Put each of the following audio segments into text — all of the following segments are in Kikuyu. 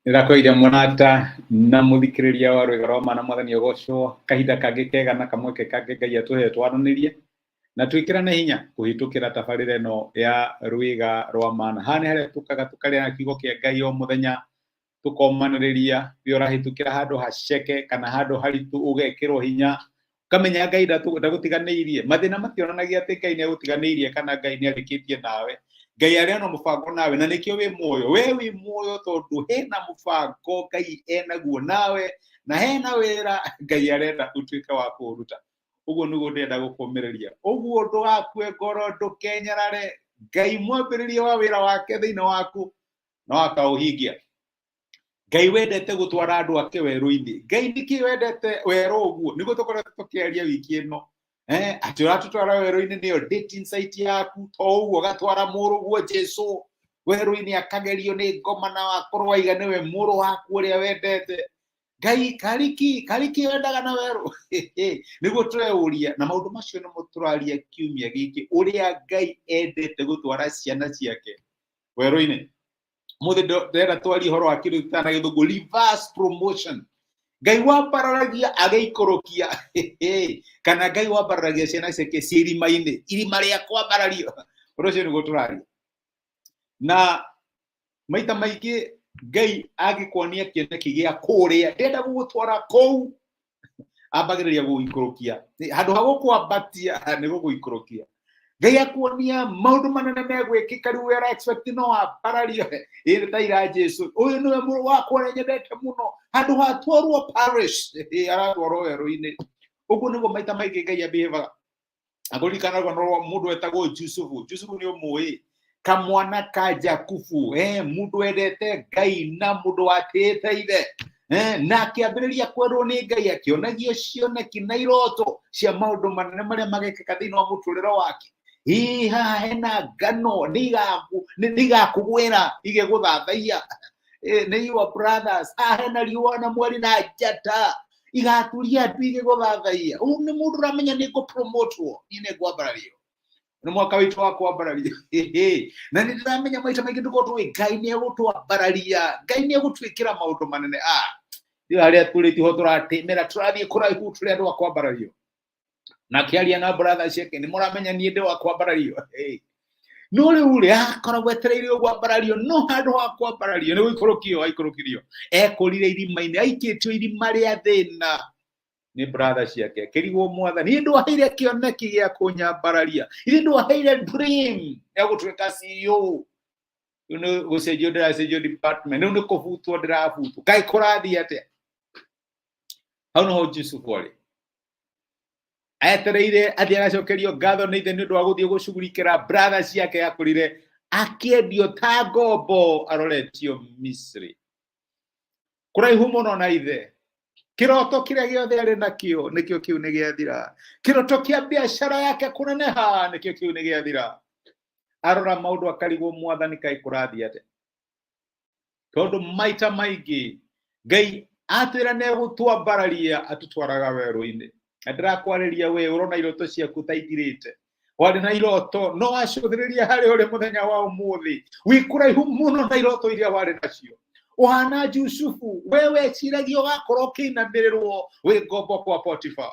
Nĩndakũheire mũrata na mũthikĩrĩria wa rwĩga rwa mana mwathani ũgocwo kahinda kangĩ kega na kamweke kangĩ Ngai atũhe twaranĩrie na twĩkĩrane hinya kũhĩtũkĩra tabarĩra ĩno ya rwĩga rwa mana. Haha nĩ harĩa tũkaga tũkarĩa na kiugo kĩa Ngai o mũthenya tũkomanĩrĩria rĩrĩa ũrahĩtũkĩra handũ haceke kana handũ haritũ ũgekĩrwo hinya ũkamenya Ngai ndagũtiganĩirie. Mathĩna mationanagia atĩ Ngai nĩ agũtiganĩirie kana Ngai nĩ arĩkĩtie nawe. Ngai arĩ ona mũbango nawe na nĩkĩo wĩ muoyo. We wĩ muoyo tondũ hena mũbango Ngai enaguo nawe na hena wĩra Ngai arenda ũtuĩke wa kũũruta. Ũguo nĩguo ndĩrenda gũkũmĩrĩria. Ũguo ndũgakue ngoro, ndũkenyarare. Ngai mwambĩrĩria wa wĩra wake thĩinĩ waku no akaũhingia. Ngai wendete gũtwara andũ ake werũ-inĩ. Ngai nĩkĩ wendete werũ ũguo? Nĩguo tũkoretwo tũkĩaria wiki ĩno. Atĩ ũratũtwara werũ-inĩ nĩyo dating site yaku, to ũguo ũgatwara mũrũguo Jesu werũ-inĩ akagerio nĩ ngoma na wakorwo waiga nĩwe mũrũ waku ũrĩa wendete. Ngai kariki kariki wendaga na werũ nĩguo tũreũria na maũndũ macio nĩmo tũraria kiumia gĩkĩ ũrĩa Ngai endete gũtwara ciana ciake werũ-inĩ. Mũthĩ ndĩrenda twarie ũhoro wa kĩndũ gĩtana na gĩthũngũ reverse promotion. Ngai wambararagia agĩikũrũkia kana Ngai wambararagia ciana ciake ciĩ irima-inĩ, irima rĩa kwambarario. Ũndũ ũcio nĩguo tũraria. Na maita maingĩ Ngai angĩkuonia kĩoneki gĩa kũrĩa, ndenda gũgũtwara kũu, ambagĩrĩria gũgũikũrũkia. Handũ ha gũkwambatia nĩ gũgũikũrũkia. Ngai akuonia maũndũ manene megwĩkĩka rĩu we ũra expect no ambarario. Ĩ nĩ ta ira Jesu, ũyũ nĩwe mũrũ wakwa ũrĩa nyendete mũno, handũ ha atwarwo parish, aratwarwo werũ-inĩ. Ũguo nĩguo maita maingĩ Ngai abehaga. Akũririkana rũgano rwa mũndũ wetagwo Jusufu. Jusufu nĩ ũmũĩ, kamwana ka Jakubu, mũndũ wendete Ngai na mũndũ watĩĩte ithe, na akĩambĩrĩria kwendwo nĩ Ngai, akĩonagio cioneki na iroto cia maũndũ manene marĩa magekĩka thĩinĩ wa mũtũrĩre wake. Ĩ haha hena ngano nĩ igakũgwĩra igĩgũthathaiya, nĩ your brothers. Haha hena riũa na mweri na njata igaturia ndu igĩgũthathaiya. Ũyũ nĩ mũndũ ũramenya nĩ ngũpromotwo, niĩ nĩ ngwambarario, nĩ mwaka witũ wa kwambarario. Na nĩ ndĩramenya maita maingĩ tũkorwo tũĩ Ngai nĩ egũtwambararia, Ngai nĩ egũtwĩkĩra maũndũ manene. Rĩu harĩa tũrĩ tiho tũratĩmĩra, tũrathiĩ kũraihu, tũrĩ andũ a kwambarario. Na akĩaria na brother ciake, nĩ mũramenya niĩ ndĩ wa kwambarario. No rĩu rĩ, akoragwo etereire gwambarario, no handũ ha kwambarario nĩ gũikũrũkio aikũrũkirio, ekũrire irima-inĩ, aikĩtio irima rĩa thĩna nĩ brother ciake. Akĩrigwo, mwathani, niĩ ndwaheire kĩoneki gĩa kũnyambararia, ithe ndwaheire dream ya gũtuĩka CEO, rĩu nĩ gũcenjio ndĩracenjio department, rĩu nĩ kũbutwo ndĩrabutwo, kaĩ kũrathiĩ atĩa? Hau noho Jusufu arĩ etereire athiĩ agacokerio ngatho nĩ ithe nĩ ũndũ wa gũthiĩ gũcugurikĩra brother ciake akũrire, akĩendio ta ngombo aroretio Misri kũraihu mũno na ithe. Kĩroto kĩrĩa gĩothe arĩ nakĩo nĩkĩo kĩu nĩ gĩathira. Kĩroto kĩa biacara yake kũneneha nĩkĩo kĩu nĩ gĩathira. Arora maũndũ akarigwo, mwathani, kaĩ kũrathiĩ atĩa? Tondũ maita maingĩ Ngai atwĩra nĩ egũtwambararia, atũtwaraga werũ-inĩ. Na ndĩrakwarĩria we ũrona iroto ciaku ta ithirĩte, warĩ na iroto no wacũthĩrĩria harĩa ũrĩ mũthenya wa ũmũthĩ, wĩ kũraihu mũno na iroto iria warĩ nacio. Ũhana Jusufu, we weciragia ũgakorwo ũkĩinamĩrĩrwo wĩ ngombo kwa Potifa,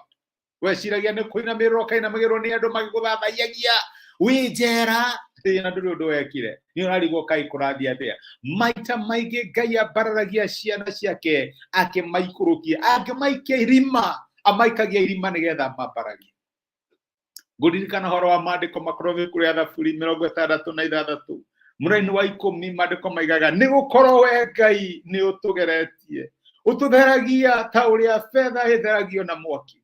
weciragia nĩ kũinamĩrĩrwo ũkainamĩrĩrwo nĩ andũ magĩgũthathaiyagia wĩ njera, na ndũrĩ ũndũ wekire, nĩ ũrarigwo kaĩ kũrathiĩ atĩa. Maita maingĩ Ngai ambararagia ciana ciake akĩmaikũrũkia, angĩmaikia irima, amaikagia irima nĩgetha mambararie. Ngũririkana ũhoro wa maandĩko makorwo ibuku rĩa Thaburi 66 mũraini wa 10, maandĩko maigaga, nĩ gũkorwo we Ngai nĩ ũtũgeretie, ũtũtheragia ta ũrĩa betha ĩtheragio na mwaki.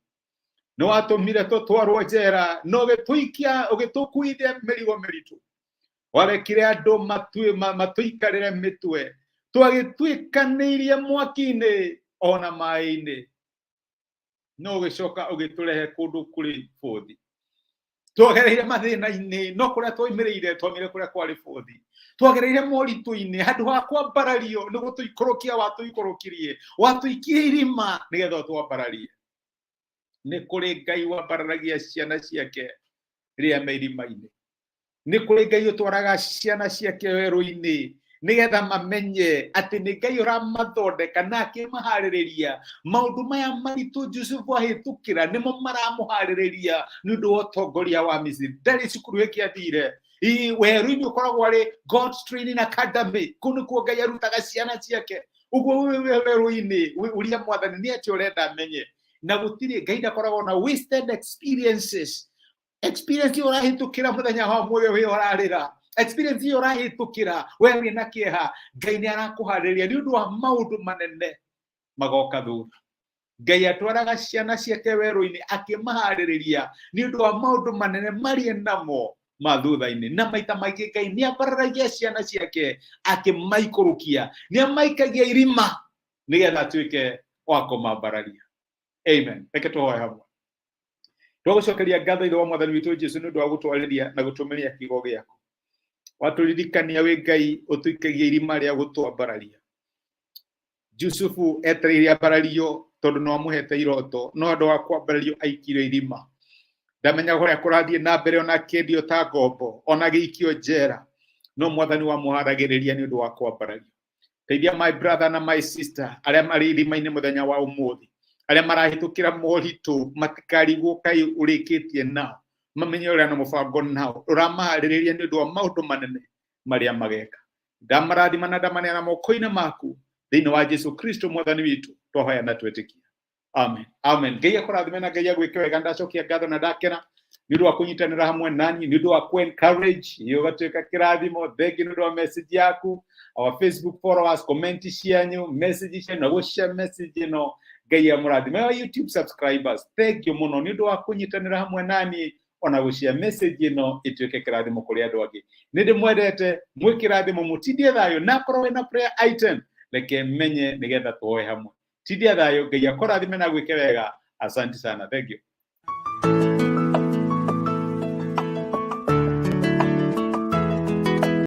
Nĩ watũmire tũtwarwo njera na ũgĩtũikia, ũgĩtũkuithia mĩrigo mĩritũ. Warekire andũ matũikarĩre mĩtwe, twagĩtuĩkanĩirie mwaki-inĩ ona maĩ-inĩ, no ũgĩcoka ũgĩtũrehe kũndũ kũrĩ bũthi. Twagereire mathĩna-inĩ, no kũrĩa twaimĩrĩire, twaimĩrĩire kũrĩa kwarĩ bũthi. Twagereire moritũ-inĩ, handũ ha kwambarario nĩ gũtũikũrũkia watũikũrũkirie, watũikirie irima nĩgetha ũtwambararie. Nĩ kũrĩ Ngai wambararagia ciana ciake rĩrĩa me irima-inĩ. Nĩ kũrĩ Ngai ũtwaraga ciana ciake werũ-inĩ Nĩgetha mamenye atĩ nĩ Ngai ũramathondeka na akĩmaharĩrĩria. Maũndũ maya maritũ Jusufu ahĩtũkĩra nĩmo maramũharĩrĩria nĩ ũndũ wa ũtongoria wa Misiri. Ndarĩ cukuru ĩngĩ athire. Werũ-inĩ ũkoragwo arĩ God's Training Academy. Kũu nĩkuo Ngai arutaga ciana ciake. Ũguo wĩ werũ-inĩ, ũria Mwathani nĩ atĩa ũrenda menye. Na gũtirĩ, Ngai ndakoragwo na wasted experiences. Experience ĩyo ũrahĩtũkĩra mũthenya wa ũmũthĩ wĩ ũrarĩra, experience ĩyo ũrahĩtũkĩra we wĩ na kĩeha, Ngai nĩ arakũharĩria nĩ ũndũ wa maũndũ manene magoka thutha. Ngai atwaraga ciana ciake werũ-inĩ akĩmaharĩrĩria nĩ ũndũ wa maũndũ manene marĩ namo ma thutha-inĩ. Na maita maingĩ Ngai nĩ ambararagia ciana ciake akĩmaikũrũkia, nĩ amaikagia irima nĩgetha atuĩke wa kũmambararia. Amen. Reke tũhoe hamwe. Twagũcokeria ngatho, Ithe wa Mwathani witũ Jesu, nĩ ũndũ wa gũtwarĩria na gũtũmĩria kiugo gĩaku. Watũririkania wĩ Ngai ũtũikagia irima rĩa gũtwambararia. Jusufu etereire ambarario tondũ no amũhete iroto, no andũ a kwambarario aikirio irima. Ndamenyaga ũrĩa kũrathiĩ na mbere, ona akĩendio ta ngombo, ona agĩikio njera, no Mwathani wamũharagĩrĩria nĩ ũndũ wa kwambarario. Teithia my brother na my sister arĩa marĩ irima-inĩ mũthenya wa ũmũthĩ, arĩa marahĩtũkĩra moritũ, matikarigwo kaĩ ũrĩkĩtie nao, mamenye ũrĩa na mũbango nao ũramaharĩrĩria nĩ ũndũ wa maũndũ manene marĩa mageka. Ndamarathima na ndamaneana moko-inĩ maku thĩinĩ wa Jesu Kristo Mwathani witũ, twahoya na twĩtĩkia. Amen. Amen. Ngai akũrathime na Ngai agwĩke wega. Ndacokia ngatho na ndakena nĩ ũndũ wa kũnyitanĩra hamwe nani, nĩ ũndũ wa ku encourage ũgatuĩka kĩrathimo. Thengi nĩ ũndũ wa message yaku, our Facebook followers, comment cianyu, message cianyu na gũshare message ĩno. Ngai amũrathime. Our YouTube subscribers, thank you mũno nĩ ũndũ wa kũnyitanĩra hamwe nani ona gũshare message ĩno ĩtuĩke kĩrathimo kũrĩ andũ angĩ. Nĩ ndĩmwendete, mwĩ kĩrathimo, mũtindie thayũ, na korwo wĩna prayer item reke menye nĩgetha tũhoe hamwe. Tindia thayũ, Ngai akũrathime na gwĩke wega. Asante sana, thank you.